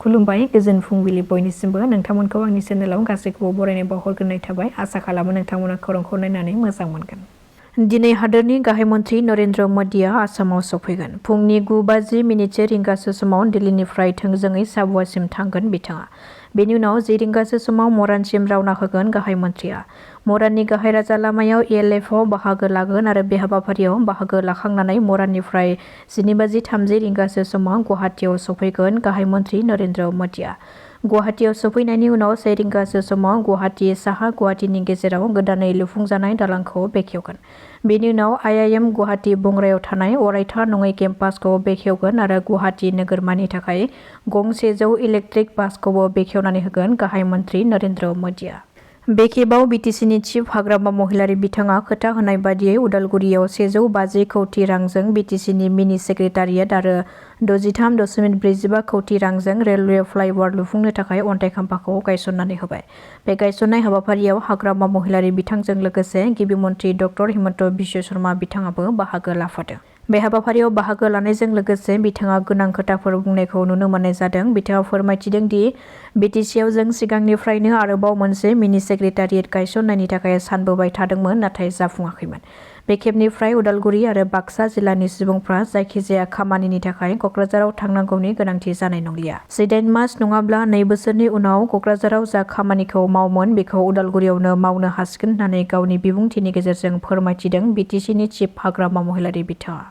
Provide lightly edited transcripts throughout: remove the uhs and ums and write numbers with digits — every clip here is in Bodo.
खुलुमबाय गोजोन फुंबिलि बयनिसिमबो नोंथांमोनखौ आंनि चेनेलाव गासैखौबो बरायनाय बावहरग्रोनाय थाबाय आसा खालामो नोंथांमोना खौरांखौ नायनानै मोजां मोनगोन। दिनै हादोरनि गाहाय मन्थ्रि नरेन्द्र मदिया आसामाव सफैगोन। फुंनि 9:50 रिंगासो समाव दिल्लीनिफ्राय थोंजोङै साबुवासिम थांगोन बिथाङा। बेनि उनाव 10 रिंगासो समाव मरानसिम रावना होगोन गाहाय मन्थ्रिया। मराननि गाहाय राजा लामायाव ELFआव बाहागो लागोन आरो बे हाबाफारियाव बाहागो लाखांनानै मराननिफ्राय 12:30 रिंगासो समाव गुवाहाटीयाव सफैगोन गाहाय मन्थ्रि नरेन्द्र मदिया। गुवाहाटीयाव सफैनायनि उनाव 1 रिंगासो समाव गुवाहाटी साहा गुवाहाटीनि गेजेराव गोदानै लुफुंजानाय दालांखौ बेखेवगोन। बेनि उनाव IIM गुवाहाटी बंग्रायाव थानाय अरायथा नङै केम्पासखौ बेखेवगोन आरो गुवाहाटी नोगोरमानि थाखाय गं 100 इलेक्ट्रिक बासखौबो बेखेवनानै होगोन गाहाय मन्थ्रि नरेन्द्र मदिया। बे खेबाव BTCनि चिफ हाग्रामा महिलारि बिथाङा खोथा होनाय बादियै उदालगुरियाव 150 कौटि रांजों BTCनि मिनि सेक्रेटारियेट आरो 63.45 कौटि रांजों रेलवे फ्लाइअभार लुफुंनो थाखाय अन्थाइ खाम्फाखौ गायसननानै होबाय। बे गायसननाय हाबाफारियाव हाग्रामा महिलारि बिथांजों लोगोसे गिबि मन्थ्रि डक्टर हिमन्त बिश्व शर्मा बिथाङाबो बाहागो लाफादों। बे हाबाफारियाव बाहागो लानायजों लोगोसे बिथाङा गोनां खोथाफोर बुंनायखौ नुनो मोननाय जादों। बिथाङा फोरमायथिदों दि BTCआव जों सिगांनिफ्रायनो आरोबाव मोनसे मिनि सेक्रेटारियेट गायसननायनि थाखाय सानबोबाय थादोंमोन नाथाय जाफुङाखैमोन। बे खेबनिफ्राय उदालगुरि आरो बाक्सा जिल्लानि सुबुंफ्रा जायखिजाया खामानिनि थाखाय कक्राझाराव थांनांगौनि गोनांथि जानाय नंलिया। 7 मास नङाब्ला 2 बोसोरनि उनाव कक्राझाराव जा खामानिखौ मावोमोन बेखौ उदालगुरियावनो मावनो हासिगोन होननानै गावनि बिबुंथिनि गेजेरजों फोरमायथिदों BTCनि चिफ हाग्रामा महिलारि बिथाङा।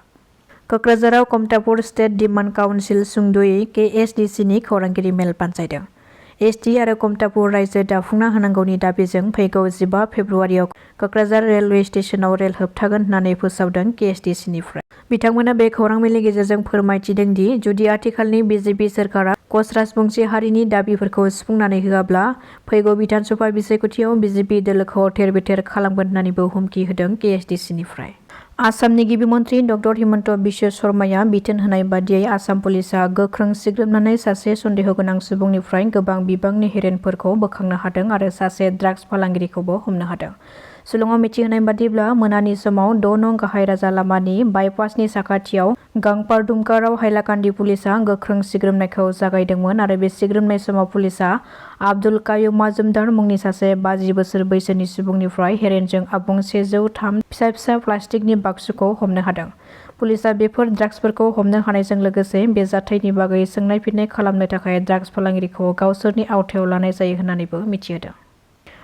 कक्राझाराव कमतापुर स्टेट डिमान्ड काउन्सिल सुंद'यै KSDCनि खौरांगिरि मेल बानजायदों। ST आरो कमतापुर रायजो दाफुंना होनांगौनि दाबिजों फैगौ 15 फेब्रुवारियाव कक्राझार रेलवे स्टेशनाव रेल होबथागोन होननानै फोसावदों KSDCनिफ्राय। बिथांमोना बे खौरां मेलनि गेजेरजों फोरमायथिदों दि जुदि आथिखालनि BJP सोरखारा कच राजबंसि हारिनि दाबिफोरखौ सुफुंनानै होआब्ला फैगौ बिधान सभा बिसायख'थियाव BJP दोलोखौ थेर-बेथेर खालामगोन होननानैबो हुमखि होदों KSDCनिफ्राय। आसामनि गिबि मन्थ्रि डक्टर हिमन्त बिश्व शर्माया बिथोन होनाय बादियै आसाम पुलिसआ गोख्रों सिग्रोमनानै सासे सन्देह गोनां सुबुंनिफ्राय गोबां बिबांनि हेर'इनफोरखौ बोखांनो हादों आरो सासे ड्राग्स फालांगिरिखौबो हमनो हादों। शिलंआव मिथिहोनाय बादिब्ला मोनानि समाव 6 नं गाहाय राजा लामानि बाइपासनि साखाथियाव गांपार दुमकाराव हाइलाकान्दि पुलिसआ गोख्रों सिग्रोमनायखौ जागायदोंमोन आरो बे सिग्रोमनाय समाव पुलिसआ आब्दुल कायुम माजुमदार मुंनि सासे 50 बोसोर बैसोनि सुबुंनिफ्राय हेर'इनजों आबुं 103 फिसा प्लास्टिकनि बाक्सुखौ हमनो हादों। पुलिसआ बेफोर ड्राग्सफोरखौ हमनो हानायजों लोगोसे बे जाथायनि बागै सोंनाय फिननाय खालामनो थाखाय ड्राग्स फालांगिरिखौ गावसोरनि आवथायाव लानाय जायो होननानैबो मिथिहोदों।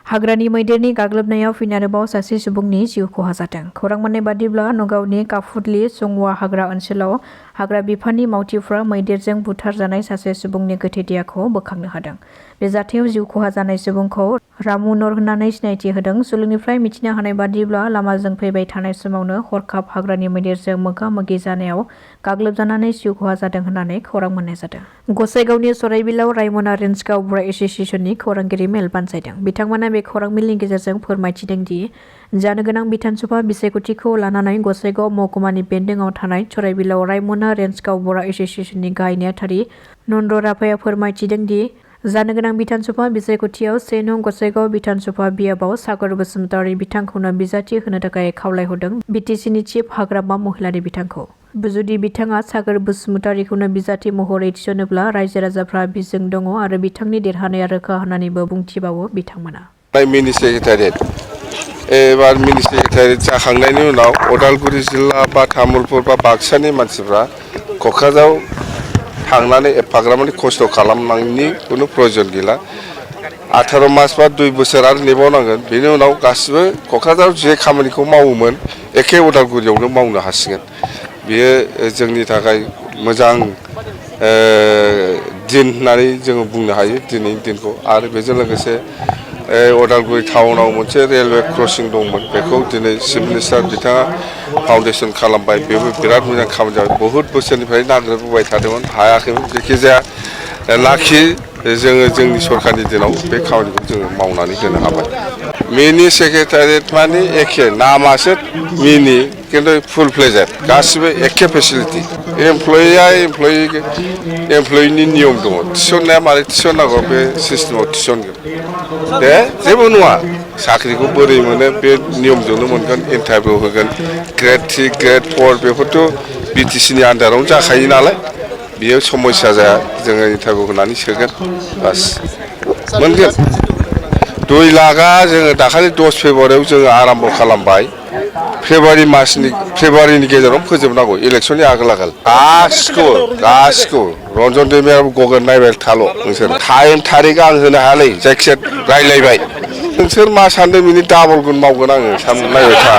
हाग्रानि मैदेरनि गाग्लोबनायाव फिन आरोबाव सासे सुबुंनि जिउ खहा जादों। खौरां मोननाय बादिब्ला नगावनि काफुदली संवा हाग्रा ओनसोलाव हाग्रा बिफाननि मावथिफ्रा मैदेरजों बुथारजानाय सासे सुबुंनि गोथै देहाखौ बोखांनो हादों। बे जाथायाव जिउ खहा जानाय सुबुंखौ रामु नर होननानै सिनायथि होदों। सुलुंनिफ्राय मिथिनो हानाय बादिब्ला लामाजों फैबाय थानाय समावनो हरखाब हाग्रानि मैदेरजों मोगा-मोगि जानायाव गाग्लोबजानानै जिउ खहा जादों होननानै खौरां मोननाय जादों। गसाइगावनि सराइबिलाव रायमना रेन्ज गावबुरा एस'सिएशननि खौरांगिरि मेल बानजायदों। बिथांमोना बे खौरां मेलनि गेजेरजों फोरमायथिदों दि जानो गोनां बिधान सभा बिसायख'थिखौ लानानै गसाइगाव महकुमानि बेन्दोङाव थानाय सराइबिलाव रायमना रेन्ज गावबुरा एस'सिएशननि गाहाय नेहाथारि नन्द राभाया फोरमायथिदों दि जानो गोनां बिधान सभा बिसायख'थियाव 1 नं गसाइगाव बिधान सभा बियाबाव सागर बसुमतारी बिथांखौनो बिजाथि होनो थाखाय खावलायहरदों BTCनि चिफ हाग्रामा महिलारि बिथांखौ। जुदि बिथाङा सागर बसुमतारीखौनो बिजाथि महरै थिसनोब्ला रायजो राजाफ्रा बिजों दङ आरो बिथांनि देरहानाया रोखा होननानैबो बुंथिबावो बिथांमोना। मिनि सेक्रेटारियेट एबार मिनि सेक्रेटारियेट जाखांनायनि उनाव उदालगुरि जिल्ला बा तामुलपुर बा बाक्सानि मानसिफ्रा क'क्राझाराव थांनानै एफाग्राबमानि खस्थ' खालामनायनि खुनु प्रयजन गैला। 18 मास बा 2 बोसोर आरो नेबावनांगोन। बेनि उनाव गासिबो क'क्राझाराव जे खामानिखौ मावोमोन एखे उदालगुरियावनो मावनो हासिगोन। बेयो जोंनि थाखाय मोजां दिन होननानै जोङो बुंनो हायो दिनैनि दिनखौ। आरो बेजों लोगोसे उदालगुरि टाउनाव मोनसे रेलवे क्रसिं दंमोन बेखौ दिनै चिफ मिनिस्टार बिथाङा फाउन्डेसन खालामबाय। बेबो बिराद मोजां खामानि जाबाय। बहुद बोसोरनिफ्राय नागिरबोबाय थादोंमोन हायाखैमोन। जायखिजाया लाखि जोङो जोंनि सरकारनि दिनाव बे खामानिखौ जोङो मावनानै होनो हाबाय। मिनि सेक्रेटारियेट माने एखे नामासो मिनि खिन्थु फुल फ्लेजेड गासिबो एखे फेसिलिटि। एमप्लयिनि नियम दङ थिसननाया मारै थिसननांगौ बे सिस्टेमाव थिसनगोन। बे जेबो नङा साख्रिखौ बोरै मोनो बे नियमजोंनो मोनगोन। इन्टारभिउ होगोन ग्रेड 3 ग्रेड 4 बेफोरथ' BTCनि आन्दारावनो जाखायो नालाय बियो समस्या जाया जोङो इन्टारभिउ होनानै सोगोन बास मोनगोन 2 लाखआ जोङो दाखालि 10 फेब्रुवारियाव जोङो आराम्भ खालामबाय फेब्रुवारिनि गेजेराव फोजोबनांगौ इलेक्सननि आगोल गासिखौबो रन्जन दैमारियाबो गगोन नायबाय थाल' नोंसोर टाइम थारिख आं होनो हायालै जायखिजाया रायलायबाय नोंसोर मा सानदों बिनि डाबल गुन मावगोन आङो नायबाय था